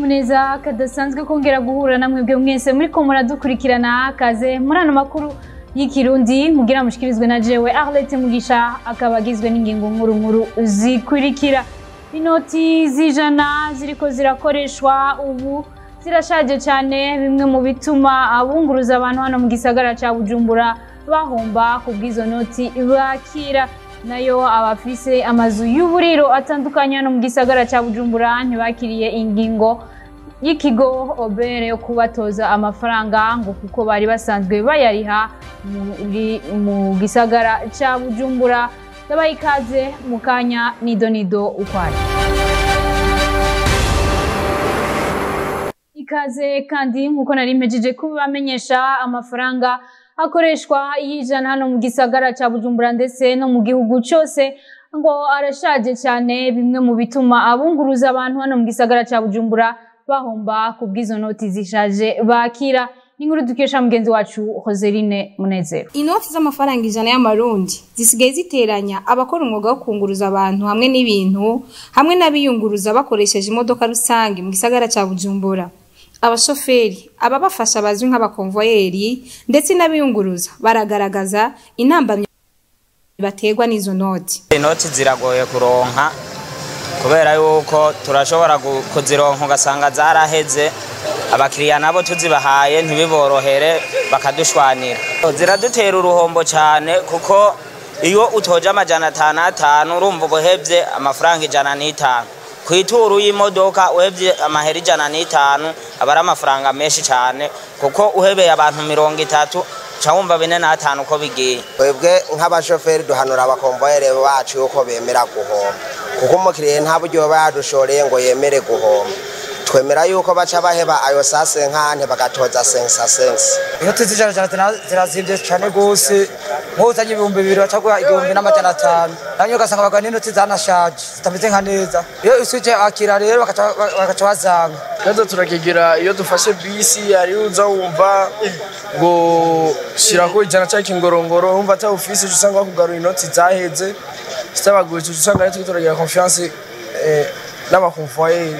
N'akanyamuneza kadasanzwe kongera guhura na mwebwe mwese muriko muradukurikirana. Kaze muri ano makuru y'ikirundi mugira mushikirizwe na jewe Arlette Mugisha, akaba agizwe n'ingingo nkuru nkuru zikurikira. Inoti z'ijana ziriko zirakoreshwa ubu zirashaje cyane, bimwe mu bituma abunguruza abantu hano mu gisagara ca Bujumbura bahomba kubw'izo noti bakira. Nayo abafise amazu y'uburiro atandukanye hano mu gisagara ca Bujumbura ntibakiriye ingingo y'ikigo OBR yo kubatoza amafaranga ngo kuko bari basanzwe bayariha mu gisagara ca Bujumbura. Ndabaha ikaze mu kanya nido nido ukwayo. Ikaze kandi nkuko nari mpejeje kubamenyesha, amafaranga akoreshwa y'ijana hano mu gisagara ca Bujumbura ndetse no mu gihugu cyose ngo arashaje cyane, bimwe mu bituma abunguruza abantu hano mu gisagara ca Bujumbura bahomba kubw'izo noti zishaje bakira. Inkuru dukesha mugenzi wacu Roseline Munezero. Inoti z'amafaranga 100 y'amarundi zisigaye ziteranya abakora umwuga wo kunguruza abantu hamwe n'ibintu hamwe n'abiyunguruza bakoresheje imodoka rusange mu gisagara ca Bujumbura. Abashoferi, ababafasha bazwi nk'abakonvoyeri ndetse n'abiyunguruza baragaragaza intambamyi baterwa n'izo noti. Inoti ziragoye kuronka kubera yuko turashobora kuzironka ugasanga zaraheze, abakiriya nabo tuzibahaye ntibiborohere bakadushwanira. Ziradutera uruhombo cyane kuko iyo utoje 505 urumva ubuhevye amafaranga 105 kwituru y'imodoka, uhevye amahera 105 aba ari amafaranga menshi cyane, kuko uhebeye abantu 30 ca wumva 45 uko bigiye. Twebwe nk'abashoferi duhanura abakomvoyere bacu yuko bemera guhomba, kuko umukiriya nta buryo baba yadushoreye ngo yemere guhomba. Twemera yuko baca baheba ayo sase nkane bagatoza sensa sensa. Inoti z'ijana zirazimvye cane gose, nk'uzanye 2000 bacaguha 1500, nanyo ugasanga bagura n'inoti zanashaje zitameze nka neza. Iyo usuje akira rero bakaca bazanga. Kaza turakigira iyo dufashe bisi ari uza wumva ngo shirako ijana canke ingorongoro, wumva ata office usanga bakugarura inoti zaheze zitabagurije, usanga rero turagira confiance n'abakonvoyeri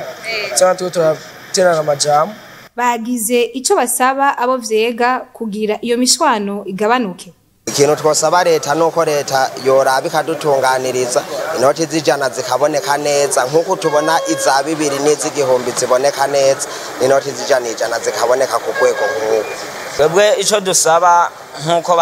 cyangwa tuko turaterana amajambo. Bagize ico basaba abo vyega kugira iyo mishwano igabanuke. Ikintu twosaba leta nuko leta yoraba ikadutunganiriza inoti z'ijana zikaboneka neza, nkuko tubona iza 2000 n'iz'igihumbi ziboneka neza, inoti z'ijana ijana zikaboneka ku rwego nk'uko. Twebwe ico dusaba nkuko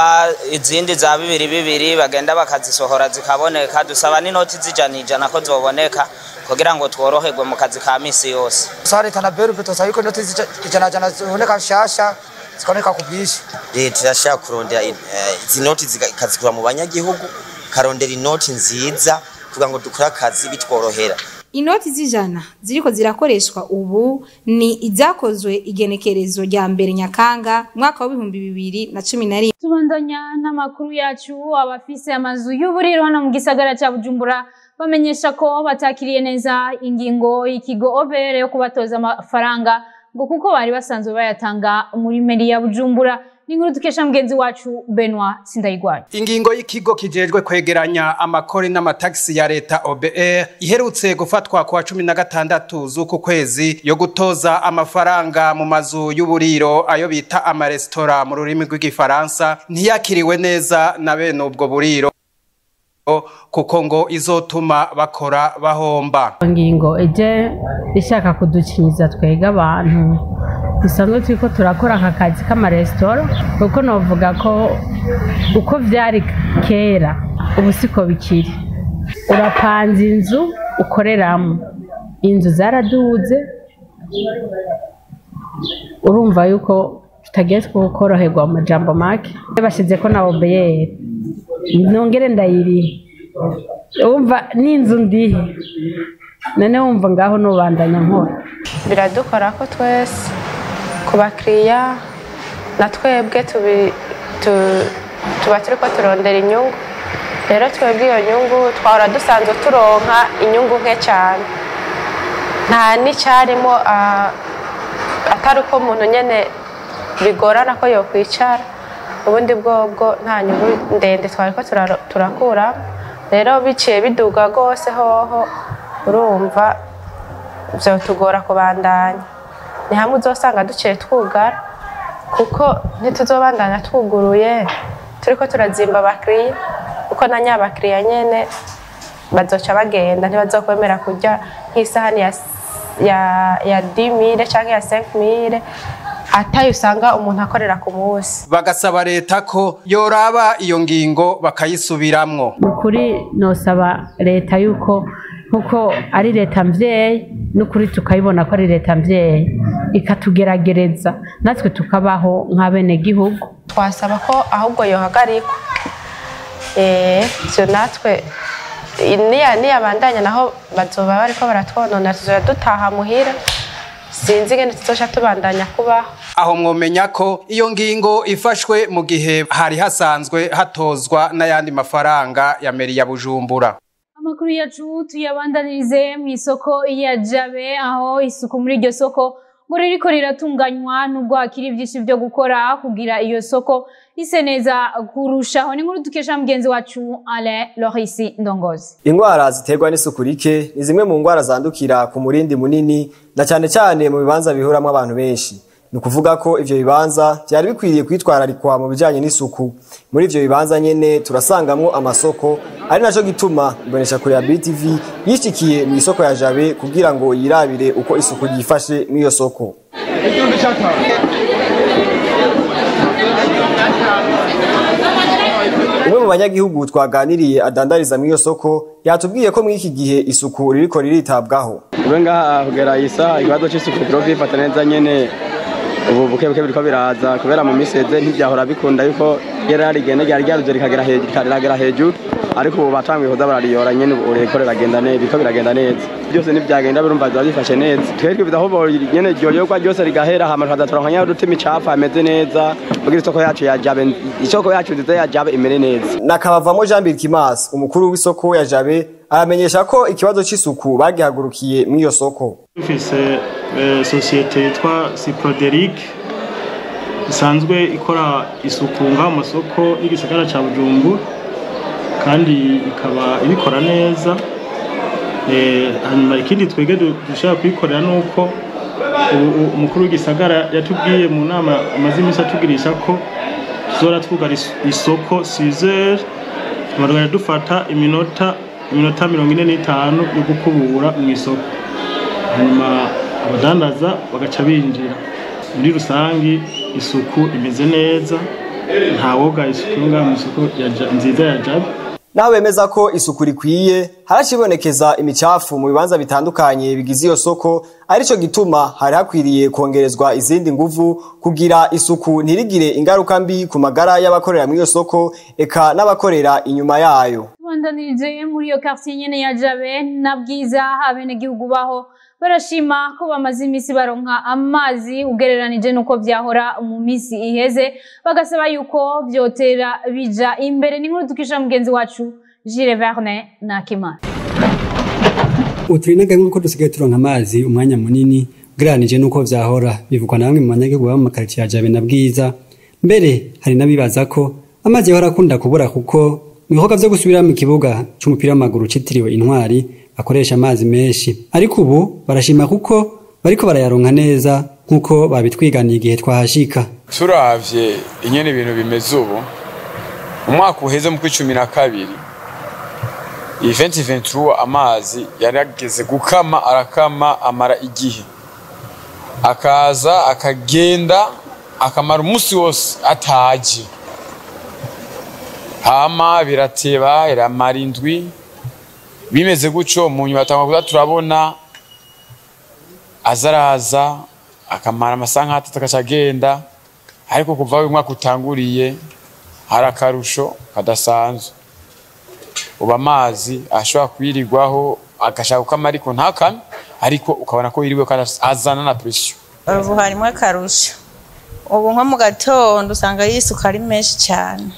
izindi za 2000 bagenda bakazisohora zikaboneka, dusaba n'inoti z'ijana ijana ko zoboneka kugira ngo tworoherwe mu kazi ka misi yose. Sare leta na BRB tosaba yuko inoti z'ijana ijana ziboneka nshasha zikaboneka ku bwinshi. Leta irashaka kurondera izi noti ikazikura mu banyagihugu, karondera inoti nziza kugira ngo dukore akazi bitworohera. Inoti z'ijana ziriko zirakoreshwa ubu ni izakozwe igenekerezo rya 1 Nyakanga mwaka wa 2011. Tubandanya n'amakuru yacu. Abafise amazu y'uburiro hano mu gisagara ca Bujumbura bamenyesha ko batakiriye neza ingingo y'ikigo OBR yo kubatoza amafaranga ngo kuko bari basanzwe bayatanga muri meri ya Bujumbura. N'inkuru dukesha mugenzi wacu Benoit Sindayigwaye. Ingingo y'ikigo kijejwe kwegeranya amakori n'amataxi ya leta OBR iherutse gufatwa kuwa 16 z'uku kwezi yo gutoza amafaranga mu mazu y'uburiro ayo bita amaresitora mu rurimi rw'igifaransa ntiyakiriwe neza na bene ubwo buriro, kuko ngo izotuma bakora bahomba. Ingingo ije ishaka kudukinyiza twega abantu dusanzwe turiko turakora aka kazi k'amaresitora, kuko novuga ko uko vyari kera ubu siko bikiri. Urapanze inzu ukoreramo, inzu zaraduze, urumva yuko tutagiye koroherwa mu majambo make. Bashize ko na OBR nongere ndayirihe, wumva n'inzu ndihe, none wumva ngaho nubandanya nkora. Biradukora ko twese ku bakiriya na twebwe tuba turiko turondera inyungu. Rero twebwe iyo nyungu twahora dusanzwe turonka inyungu nke cyane, nta n'icyarimo atari uko umuntu nyene bigorana ko yokwicara, ubundi bwobwo nta nyungu ndende twariko turakura. Rero biciye biduga rwose hoho, urumva vyotugora kubandanya. Ni hamwe uzosanga duciye twugara, kuko ntituzobandanya twuguruye turiko turazimba abakiriya, kuko na nyabakiriya nyene bazoca bagenda, ntibazokwemera kurya nk'isahani ya 10000 canke ya 5000 atayo usanga umuntu akorera ku munsi. Bagasaba leta ko yoraba iyo ngingo bakayisubiramwo. Ukuri nosaba leta yuko nkuko ari leta mvyeyi, nukuri tukayibona ko ari leta mvyeyi, ikatugeragereza natwe tukabaho nk'abene gihugu. Twasaba ko ahubwo yohagarikwa, ivyo natwe niyabandanya naho bazoba bariko baratwonona, tuzoja dutaha muhira, sinzi ingene tuzoca tubandanya kubaho. Aho mwomenya ko iyo ngingo ifashwe mu gihe hari hasanzwe hatozwa n'ayandi mafaranga ya meri ya Bujumbura. Amakuru yacu tuyabandanirize mu isoko ya Jabe, aho isuku muri iryo soko ngo ririko riratunganywa nubwo hakiri byinshi byo gukora kugira iyo soko ise neza kurushaho. Ni nkuru dukesha mugenzi wacu Alain Lorisi Ndongozi. Ingwara ziterwa n'isuku rike ni zimwe mu ngwara zandukira ku murindi munini, na cyane cyane mu bibanza bihuramwo abantu benshi. Ni ukuvuga ko ivyo bibanza byari bikwiriye kwitwararikwa mu bijanye n'isuku. Muri ivyo bibanza nyene turasangamwo amasoko, ari naco gituma imbonesha kure ya BTV yishikiye mu isoko ya Jabe kugira ngo yirabire uko isuku ryifashe mw'iyo soko. Umwe mu banyagihugu twaganiriye adandariza mw'iyo soko yatubwiye ko mw'iki gihe isuku ririko riritabwaho. Ube ngaha kugera isa ikibazo c'isuku kiro vyifata neza nyene, ubu buke buke biriko biraza, kubera mu misi iheze ntivyahora bikunda yuko yari rigenda ryari ryaruze rikagera hejuru, rikagera hejuru, ariko ubu batanguye kuza barariyora nyene, ubu ririko riragenda neza, biriko biragenda neza byose ntivyagenda, birumva biba byifashe neza. Twebwe bidaho nyene ryoyorwa ryose rigahera, hama tukaza turonka nyene uduti imicafu hameze neza, kugira isoko yacu ya Jabe, isoko yacu nziza ya Jabe imere neza. Nakabavamo Jean Birkimas, umukuru w'isoko ya Jabe, aramenyesha ko ikibazo c'isuku bagihagurukiye mw'iyo soko. Dufise sosiyete yitwa Ciproderic isanzwe ikora isuku ngaho mu masoko y'igisagara ca Bujumbura, kandi ikaba ibikora neza. Hanyuma ikindi twebwe dushobora kuyikorera nuko umukuru w'igisagara yatubwiye mu nama amaze iminsi atugirisha ko tuzora twugara isoko 6h, tumarira dufata iminota 45 yo gukubura mu isoko, hanyuma abadandaza bagaca binjira. Muri rusangi isuku imeze neza, ntawoga isuku ngaho mu isoko nziza ya Jabe. Naho bemeza ko isuku rikwiye, haracibonekeza imicafu mu bibanza bitandukanye bigize iyo soko, arico gituma hari hakwiriye kongerezwa izindi nguvu kugira isuku ntirigire ingaruka mbi ku magara y'abakorera muri iyo soko eka n'abakorera inyuma yayo. Tubandanirije muri iyo quartier nyene ya Jabe na Bwiza, abenegihugu baho barashima ko bamaze imisi baronka amazi ugereranije nuko vyahora mu misi iheze, bagasaba yuko vyotera bija imbere. Ni nkuru dukisha mugenzi wacu Gilles Verne na Kimana. Uturinaga nkuko dusigaye turonka amazi umwanya munini ugereranije nuko vyahora, bivugwa na bamwe mu banyagihugu baba mu makaritiye ya Jabe na Bwiza. Mbere hari n'abibaza ko amazi yahora akunda kubura kuko mu bikorwa vyo gusubira mu kibuga c'umupira w'amaguru citiriwe Intwari bakoresha amazi menshi, ariko ubu barashima kuko bariko barayaronka neza nkuko babitwiganiye igihe twahashika. Turavye inyene ibintu bimeze ubu, umwaka uheze mu 12 2023 amazi yarageze gukama, arakama amara igihe, akaza akagenda akamara umunsi wose ataje, hama birateba iramara indwi bimeze guco. Mu nyuma batangwa kuza turabona azaraza akamara amasaha nk'atatu akacagenda, ariko kuva uyu mwaka utanguriye hari akarusho kadasanzwe. Ubu amazi ashobora kwirirwaho agashaka gukama ariko ntakame, ariko ukabona ko yiriwe kandi azana na pressure. Ubu harimo akarusho, ubu nko mu gatondo usanga yisuka ari menshi cyane,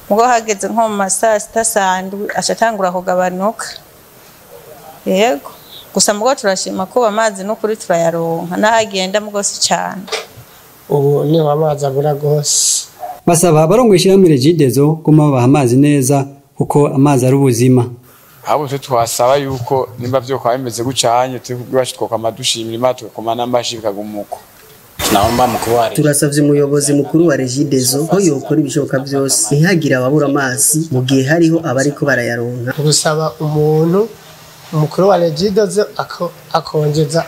ubwo hageze nko mu masaa sita sandwi acatangura kugabanuka. Yego, gusa mugo turashima ko amazi n'ukuri turayaronka n'ahagenda mugose cyane. Ubu niho amazi abura gose. Basaba abarongo ishyirahamwe Regideso guma babaha amazi neza kuko amazi ari ubuzima. Ahubwo twe twasaba yuko nimba vyo kwa bimeze gucanye twe kubwacu twokama dushimira Imana tukakoma n'ambashi bikagumuko. Turasavye umuyobozi mukuru wa Regideso ko yokora ibishoboka byose ntihagire ababura amazi mu gihe hariho abariko barayaronka. Gusaba umuntu umukuru wa Regideso akongeza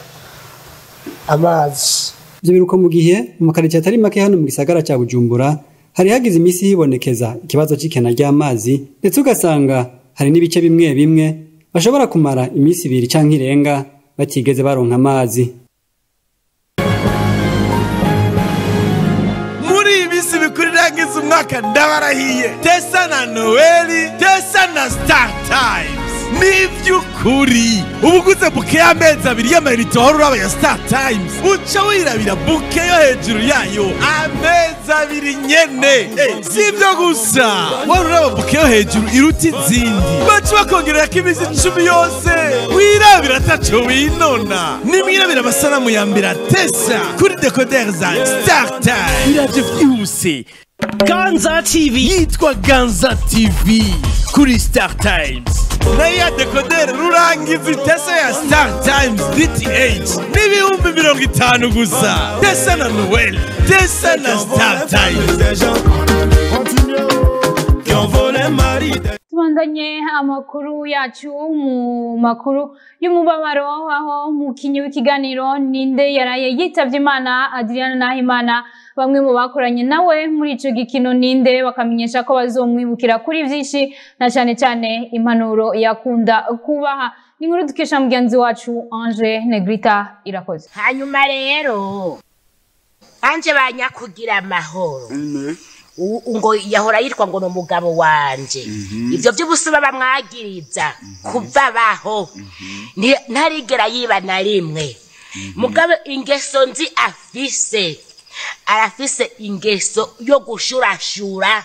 amazi. Ivyo biruko mu gihe mu makaritsiye atari make hano mu gisagara ca Bujumbura hari hagize imisi hibonekeza ikibazo c'ikena ry'amazi, ndetse ugasanga hari n'ibice bimwe bimwe bashobora kumara imisi ibiri canke irenga batigeze baronka amazi. Bikurirangiza umwaka ndabarahiye Tesa na Noeli, Tesa na Star Times. Nivyukuri ubuguze buke y'amezi abiri y'amayinite wahora uraba ya Star Times, uca wirabira buke yo hejuru yayo amezi abiri nyene. Si ivyo gusa, wahora uraba buke yo hejuru iruta izindi, baca bakongererako iminsi 10 yose wirabira ataco winona. Nimwirabira amasanamu ya mbere Tesa kuri decoder za Star Times, biravye vyihuse. Ganza TV yitwa Ganza TV kuri Star Times. Nayo ya decoder rurangiza Tesa ya Star Times DTH n'50,000 gusa. Tesa na Noel, Tesa na Star Times. Tubandanye amakuru yacu mu makuru y'umubabaro, aho mukinyi w'ikiganiro Ninde yaraye yitavye Imana Adriana Nahimana, bamwe mu bakoranye nawe muri ico gikino Ninde bakamenyesha ko bazomwibukira kuri vyinshi na cane cane impanuro yakunda kubaha. Ni inkuru dukesha mugenzi wacu Ange Negrita Irakoze. Hanyuma rero Ange banyakugira amahoro ngo yahora yitwa ngo n'umugabo wanje, ivyo by'ubusuba bamwagiriza kuva baho ntarigera yiba na rimwe. Mugabe ingeso nzi afise, arafise ingeso yo gushurashura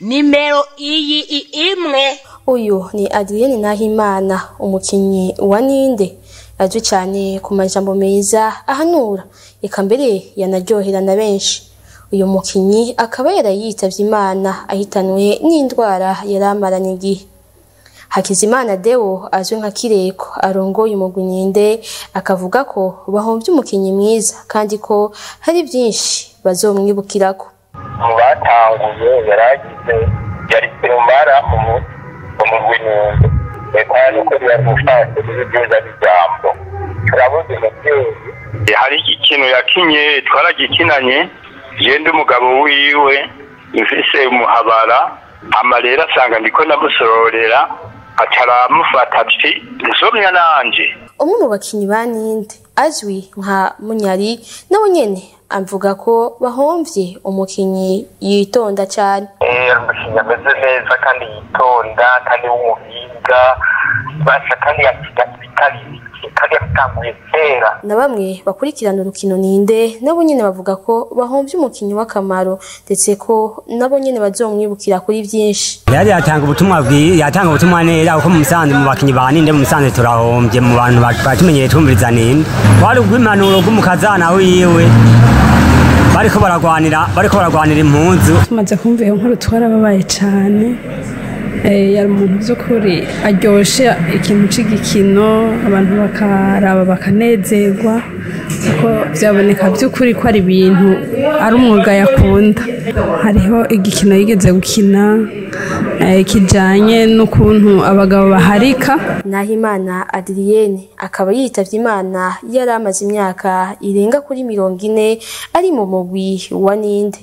nimero iyi imwe. Uyu ni Adrienne Nahimana, umukinyi wa Ninde, azwi cyane ku majambo meza ahanura, eka mbere yanaryohera na benshi. Uyu mukinyi akaba yarayitavye Imana ahitanwe n'indwara yaramaranye igihe. Hakizimana Deo azwi nka Kireko arongoye umugwi Ninde, akavuga ko bahomvye umukinyi mwiza kandi ko hari byinshi bazomwibukirako. Mu batanguye yaragize yari kirumara mu mugwi Ninde, eka nuko yari mufashe n'ibyiza bijambo. Turabuze umuvyeyi, hari ikintu yakinye twaragikinanye yende umugabo wiwe mfise umuhabara, amarera asanga ndiko namusororera ataramufata ati nsomya nanje. Umwe mu bakinyi ba Ninde azwi nka Munyari nawe nyene avuga ko bahomvye umukinyi yitonda cyane. Umukinyi ameze neza kandi yitonda kandi w'umuhinga basha kandi yakina ibitari kandi yatanguye kera. Na bamwe bakurikirana urukino Ninde nabo nyene bavuga ko bahomvye umukinyi w'akamaro, ndetse ko nabo nyene bazomwibukira kuri byinshi. Yari yatanga ubutumwa bwiza, yatanga ubutumwa neza uko mu Musanze mu bakinyi ba Ninde mu Musanze turahombye mu bantu batumenyereye twumviriza Ninde. Kwari ugw'impanuro rw'umukazana wiwe bariko baragwanira impunzu. Tumaze kumva iyo nkuru twarababaye cyane. Yari umuntu by'ukuri aryoshe ikintu c'igikino, abantu bakaraba bakanezerwa kuko byaboneka by'ukuri ko ari ibintu ari umwuga yakunda. Hariho igikino yigeze gukina kijanye n'ukuntu abagabo baharika. Nahimana Adrienne akaba yitavye Imana yari amaze imyaka irenga kuri 40 ari mu mugwi wa Ninde.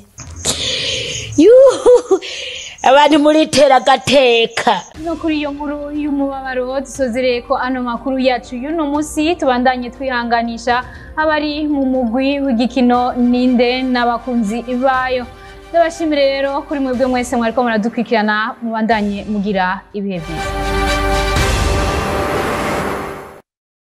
Abantu muri tera gateka. No kuri iyo nkuru y'umubabaro dusozereye ko ano makuru yacu y'uno munsi, tubandanye twihanganisha abari mu mugwi w'igikino Ninde n'abakunzi bayo. Ndabashimire rero kuri mwebwe mwese mwariko muradukurikirana, mubandanye mugira ibihe byiza.